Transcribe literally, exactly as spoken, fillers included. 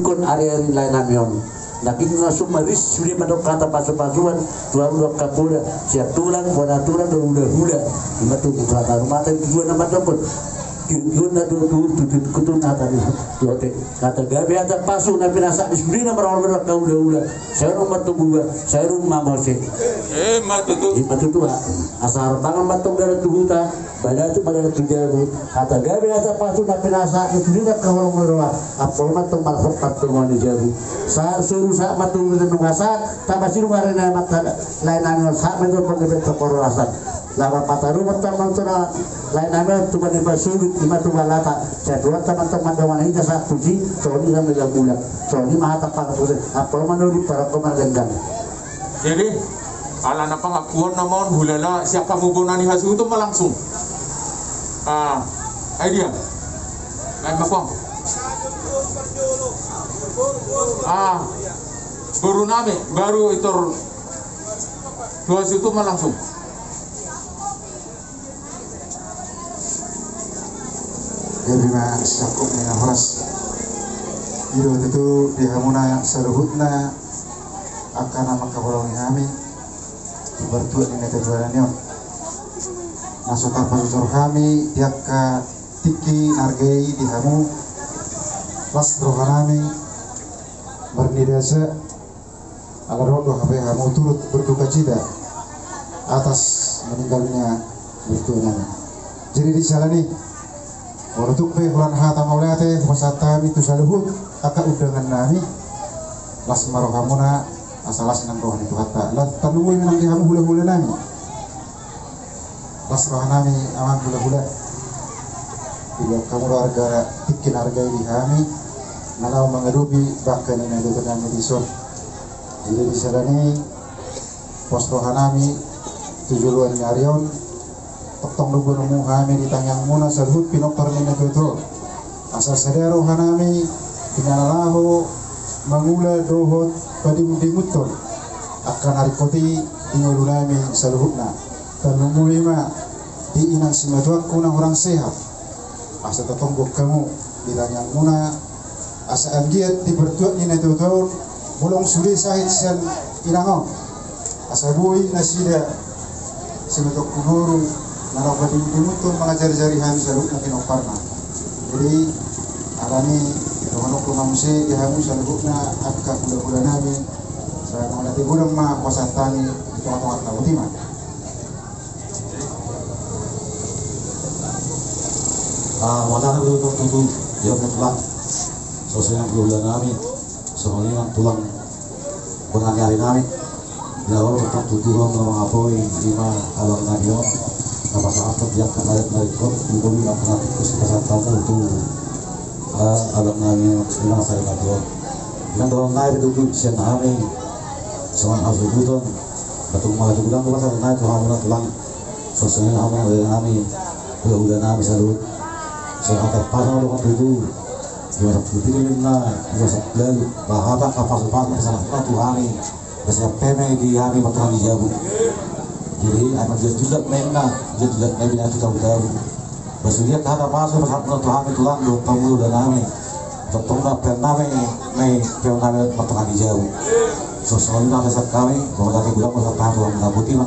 Ingkon ari-ari lae nami on. Nangkin na sumaris sude mandok hata pasu-pasuan tu hamu dohot angka poda, sian tulang, bona tulang dohot hula-hula. Ima tutu hata rumah tangga tujuan na mandok on. Tujuan na do tu tu tu tu hata ni tu ote. Hata gabe hata pasu na pinasahat ni sude na marhaha-haha dohot angka hula-hula. Sai ro ma tubu ba, sai ro ma mose. Ima tutu. Ima tutu ha. Asa harbangan ma tong dalan tu huta. Bada tu bada tu jabu, hata gabe hata pasu na pinasahat ni sude na angka holong ni roha, ampo ma tong marhot partonguan ni jabu. Sahat suru sahat ma tong di nunga sahat, tamba sidung ari na mata lae nami on sahat ma tong panggabean tong parhorasan. Laba patarumon tamba tong lae nami on tu bani pasugit ima tu balata, sai tuat tamba tong mandongani hita sahat tusi, songon i ma hata pangatusi, ampo ma nodi parangko ma denggan. Jadi, ala na pangakuon nama on hulala siap hamu bona ni hasuhuton ma langsung. Ah, ai dia. Ai makuang. Ah, boru nami baru itor tu hasuhuton ma langsung. Jadi ma sangkup ni na horas. I do tutu di hamuna saluhutna angka na mangkaholongi hami di partuat ni na tetuana ni on. Na so tarpasosor hami di angka tingki na arga i di hamu. Las roha nami marnida sa. Ala dohot do hape hamu turut berduka cita atas meninggalnya mertua nami. Jadi di siala ni, molo tung pe holan hata mauliate hupasahat hami tu saluhut angka undangan nami. Las ma rohamuna, asa las nang roha ni Tuhanta. Las tarlumobi nang di hamu hula-hula nami. Las roha nami amang hula-hula. Di luat hamu do arga tingki na arga i di hami na laho mangadopi bangka ni na dua nami dison. Jadi di siala ni, pos roha nami tu joloan ni ari on. Tongtong do bonomu hami di tangiangmuna saluhut pinompar ni na tuatua on. Asa sada roha nami di na laho mangula dohot padimun-dimunhon angka na ringkot i di ngolu nami saluhutna. Tarlumobi ma di inang simatuangku na hurang sehat. Asa tatonggok hamu di tangiangmuna, asa anggiat di partuat ni na tuatua on, molo sude sahit sian inang on, asa boi nasida simatuangku boru na laho padimun-dimunhon mangajari-jari hami saluhutna pinomparna. Jadi, ala ni i, dohononku ma muse di hamu saluhutna angka hula-hula nami, sai mauliate godang ma hupasahat hami di tonga-tonga na boti ma. Ah, mauliate ma tutu, tutu, dia mutlak. Songon i nang hula-hula nami, songon i nang tulang bona ni ari nami. Di na olo tong tutu ro na mangapoi ima abang nami on. Na pasahathon di angka na ringkot, di boli angka na ringkot, pasahat hamu tu, ah, abang nami on, ima sari na tutu on. Inang dohonon nai pe tutu sian hami songon hasuhuton. Ba tung mangatubu dang do pasahat nai tu hamu na tulang. Songon i hamu na hula nami, hula-hula nami saluhut. Songon hata pasu ma dohonon tutu. Di masa putih ninna, di masa lalu, ba hata angka pasu-pasu pasahat ma tu hami. Ba sai pe ma i di hami partonga ni jabu. Jadi, ai ma dia tulat ma inna, dia tulat ma i bina tu tabu-tabu. Ba sude angka hata pasu pasahat ma tu hami tulang dohot hamu hula nami. Tongtong ma peon nami, ma i peon nami partonga ni jabu. Songon i ma hata sian hami, ba mauliate godang ma pasahat hamu tu hamu na boti ma.